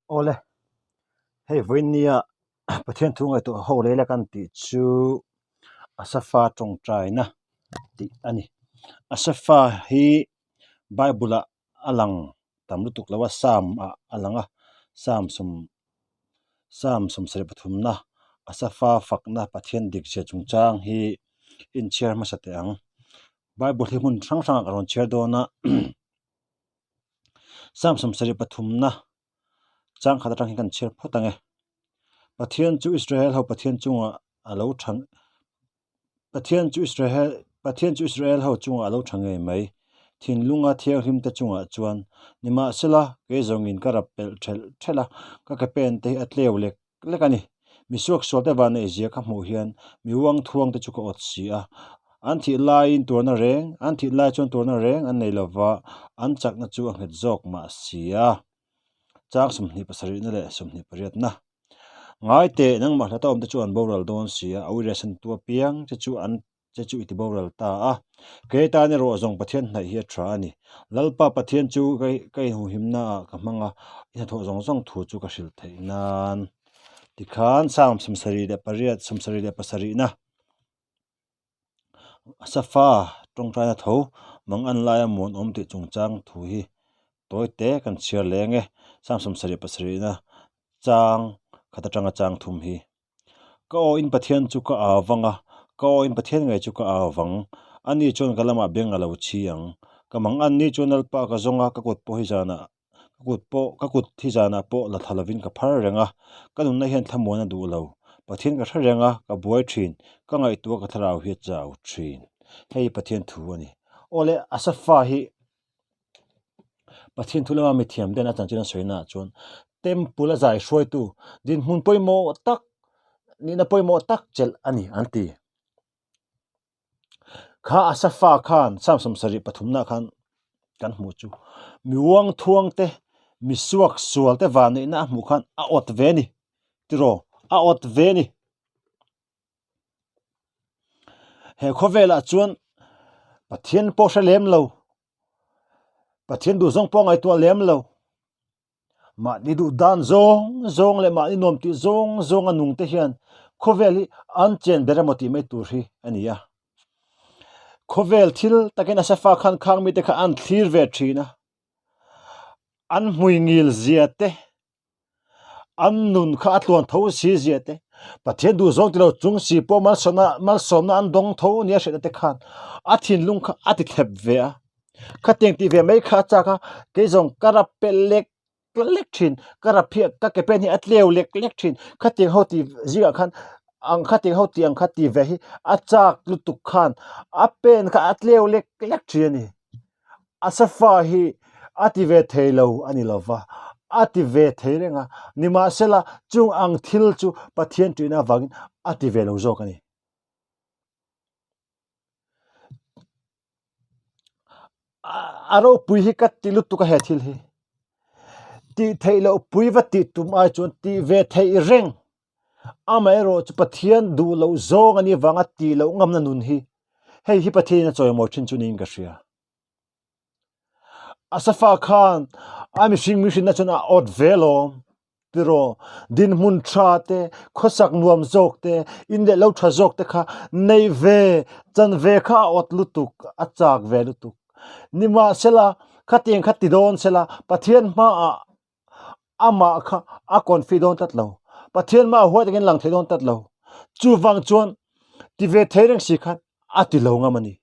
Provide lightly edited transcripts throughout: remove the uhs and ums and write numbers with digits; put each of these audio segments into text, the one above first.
Awle, hei vawiin nia Pathian thu ngaihtuah ho leh la kan tih chu Asafa tawngtaina tih a ni. Asafa hi Bible ah a lang tam lutuk lo a, Psalm ah a lang a, Psalm sawm Psalm sawmsarih pathumna Asafa fakna Pathian dik zia chungchang hi inchhiar hmasa teh ang. Bible hi hmun hrang hrangah ka rawn chhiar dawn a. Psalm 73 na chang khat atang hian kan chhiar phawt ang e. Pathian chu Israel ho Pathian chungah a lo tha Pathian chu Israel Pathian chu Israel ho chungah a lo tha ngei mai. Thinlunga thianghlim te chungah chuan nimahsela kei zawngin ka rap pelh thelh thelh a, ka ke pen te hi a tleu lek lek a ni. Mi suaksual te vanneih zia ka hmuh hian mi uang thuang te chu ka awt si a. An thih laiin tuarna reng, an thih lai chuan tuarna reng an nei lova, an chakna chu a nghet zawk mah si a. Chang 27 na leh 28 na. Ngai teh, nangmah hlata awm te chu an boral dawn si a, a uiresan tu apiang che chu an che chu i ti boral ta a. Kei tan erawh zawng Pathian hnaih hi a tha a ni. Lalpa Pathian chu ka inhuhimna ah ka hmang a, i hnathawh zawng zawng thu chu ka hrilh theih nan. Tikhan Psalm 78 77 na Safa tawngtaina tho mang an laia muanawm tih chungchang thu hi tawi te kan chhiar leng e. Psalm 77 na chang khat atanga chang thum hi. Ka aw in Pathian chu ka au vang a, ka aw in Pathian ngei chu ka au vang. Ani chuan ka lamah beng a lo chhi ang. Ka mang an ni chuan Lalpa ka zawng a, ka kut pawh hi zanah ka kut pawh ka kut hi zanah pawh la tha lovin ka phar reng a. Ka nunna hian thlamuan a duh lo. Pathian ka hre reng a, ka buai thin. Ka ngaihtuah ka thlarau hi a chau thin. Hei Pathian thu a ni. Awle Asafa hi Pathian thu lama mithiam ten a chanchin an sawi naah chuan temple a zai hruaitu dinhmun pawimawh tak nihna pawimawh tak chelh a ni an ti. Kha Asafa khan Psalm 73 naah khan kan hmuh chu mi uang thuang te mi suak sual te vanneihna a hmuh khan a awt ve a ni tiraw a awt ve a ni. He khawvelah chuan Pathian pawh hre lem lo, Pathian duh zawng pawh ngaihtuah lem lo, mahni duh dan zawng zawng leh mahni nuam tih zawng zawng a nung te hian khawvel hi an chen ber emaw tih mai tur hi a ni a. Khawvel thil takin a safa khan khang mite kha an thlir ve thin a, an hmuingil zia te An nun kha a tluan tho si zia te, Pathian duh zawng ti lo chung si pawh malsawmna malsawmna an dawng tho nia hriatna te khan a thinlung kha a ti thlep ve a. Khatiang tih ve mai kha a chak a, kei zawng ka rap pelh lek lek thin, ka rap hi ka ke pen hi a tleu lek lek thin, khatiang ho tih zingah khan ang khatiang ho tih ang kha tih ve hi a chak lutuk khan a pen kha a tleu lek lek thin a ni. Asafa hi a ti ve thei lo a ni lo va, a ti ve thei reng a, nimahsela chung ang thil chu Pathian ṭihna avangin a ti ve lo zawk a ni. A ropui hi ka ti lutuk a he thil hi. Tih theih loh pui va tih tum ai chuan tih ve theih reng. Amaherawh chu Pathian duh loh zawng a nih avanga tih loh ngamna nun hi hei hi Pathianin a chawimawi thin chu niin ka hria. Asafa khan a mihring mihrinna chuan a awt ve lawm tiraw dinhmun tha te khawsak nuam zawk te in leh lo tha zawk te kha neih ve chan ve kha a awt lutuk a chak ve lutuk nimahsela khatiang kha ti dawn sela Pathian hmaah amah kha a confi dawn tlat lo Pathian mah huai takin lang thei dawn tlat lo chuvang chuan ti ve thei reng si khan a ti lo ngam a ni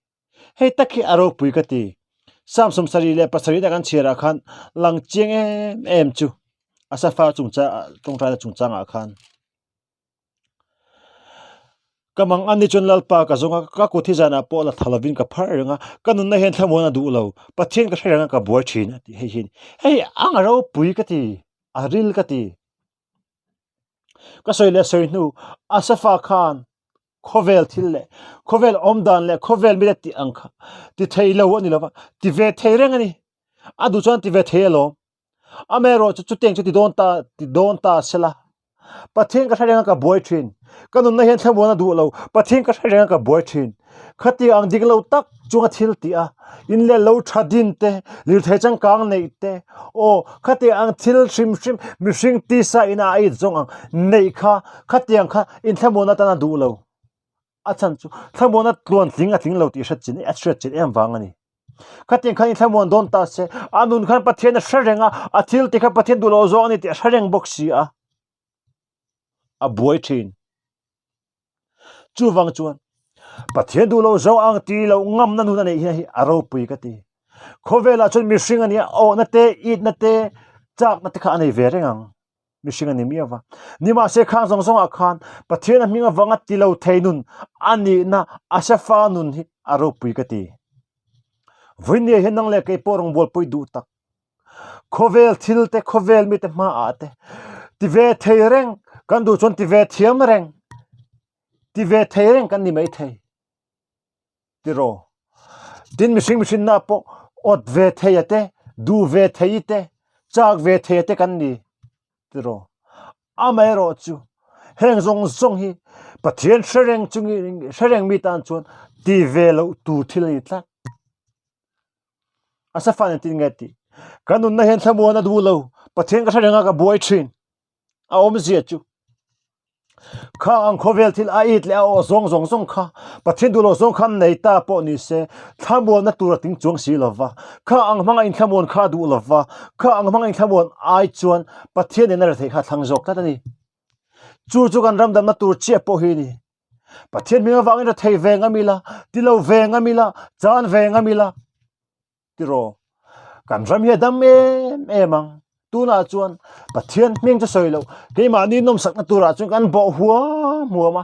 hei tak hi a ropui ka ti Psalm 77 na kan chhiarah khan lang chiang em em chu Asafa chungchang tawngtaina chungchangah khan Ka mang an ni chuan Lalpa ka zawng a, ka kut hi zanah pawh la tha lovin ka phar reng a, ka nunna hian thlamuan a duh lo, Pathian ka hre reng a ka buai thin a ti hei hi hei ang a ropui ka ti, a ril ka ti. Ka sawi leh sawi hnu Asafa khan khawvel thil leh khawvel awmdan leh khawvel mite tih ang kha ti thei lo a ni lova, ti ve thei reng a ni, a duh chuan ti ve thei alawm. Amaherawhchu chutiang chu ti dawn ta ti dawn ta sela. Pathian ka hre reng a ka buai thin. Ka nunna hian thlamuan a duh lo. Pathian ka hre reng a ka buai thin. Khatiang ang dik lo tak chunga thil tih a, in leh lo tha din te, lirthei changkang neih te, aw khatiang ang thil hrim hrim mihring tisa ina a it zawng ang neih kha khatiang kha inthlamuan atan a duh lo. A chhan chu thlamuana tluan tling a tling lo tih hriat chin a hriat chin em vang a ni. Khatiang khan inthlamuan dawn ta se, a nun khan Pathian a hre reng a, a thil tih kha Pathian duh loh zawng a ni tih a hre reng bawk si a, a buai thin. Chuvang chuan Pathian duh loh zawng ang ti loh ngamna nun a neih hian hi a ropui ka ti. Khawvelah chuan mihring a nia, awhna te, itna te, chakna te kha a nei ve reng ang. Mihring a ni miau va. Nimahse khang zawng zawngah khan Pathian a hming avanga ti lo thei nun a nihna a hrefa nun hi a ropui ka ti. Vawinia hian nang leh kei pawh rawngbawlpui duh tak. Khawvel thil te, khawvel mite hmaah te ti ve thei reng, kan duh chuan ti ve thiam reng, ti ve thei reng kan ni maithei. Tiraw? Tin mihring mihrinna pawh awt ve thei a te, duh ve thei te, chak ve thei a te kan ni. Tiraw? Amaherawh chu heng zawng zawng hi Pathian hre reng chungi hre reng mi tan chuan ti ve loh tur thil a ni tlat. A safa nen tin nge tih? Ka nunna hian thlamuan a duh lo, Pathian ka hre reng a ka buai thin. A awmzia chu Kha ang khawvel thil a it leh a aw zawng zawng zawng kha Pathian duh loh zawng khan nei ta pawh ni se thlamuanna tur a ting chuang si lo va, kha ang hmanga inthlamuan kha a duh lo va, kha ang hmanga inthlamuan ai chuan Pathian nena retheih kha a thlang zawk tlat a ni. Chu chu kan ram damna tur chiah pawh hi a ni. Pathian hming avangin rethei ve ngam ila, ti lo ve ngam ila, chan ve ngam ila. Tiraw? Kan ram hi a dam em em ang. Tunah chuan Pathian hming chu sawi loh, keimahni nawmsakna turah chuan kan bawh huam huam a.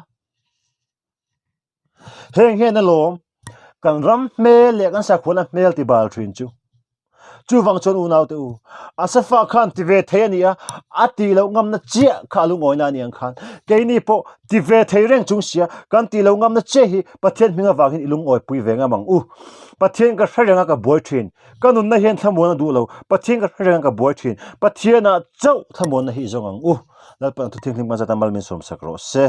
Heng hian alawm kan ram hmel leh kan sakhuana hmel ti bal thin chu. Chuvang chuan unaute u, Asafa khan ti ve thei a ni a, a tih loh ngamna chiah kha a lungawina a ni ang khan. Keini pawh ti ve thei reng chung sia, kan tih loh ngamna chiah hi Pathian hming avangin i lungawipui ve ngam ang u. Pathian ka hre reng a ka buai thin. Ka nunna hian thlamuan a duh lo. Pathian ka hre reng a ka buai thin. Pathianah chauh thlamuanna hi i zawng ang u. Lalpan a thu thianghlim kan zat a mal min sawmsak rawh se.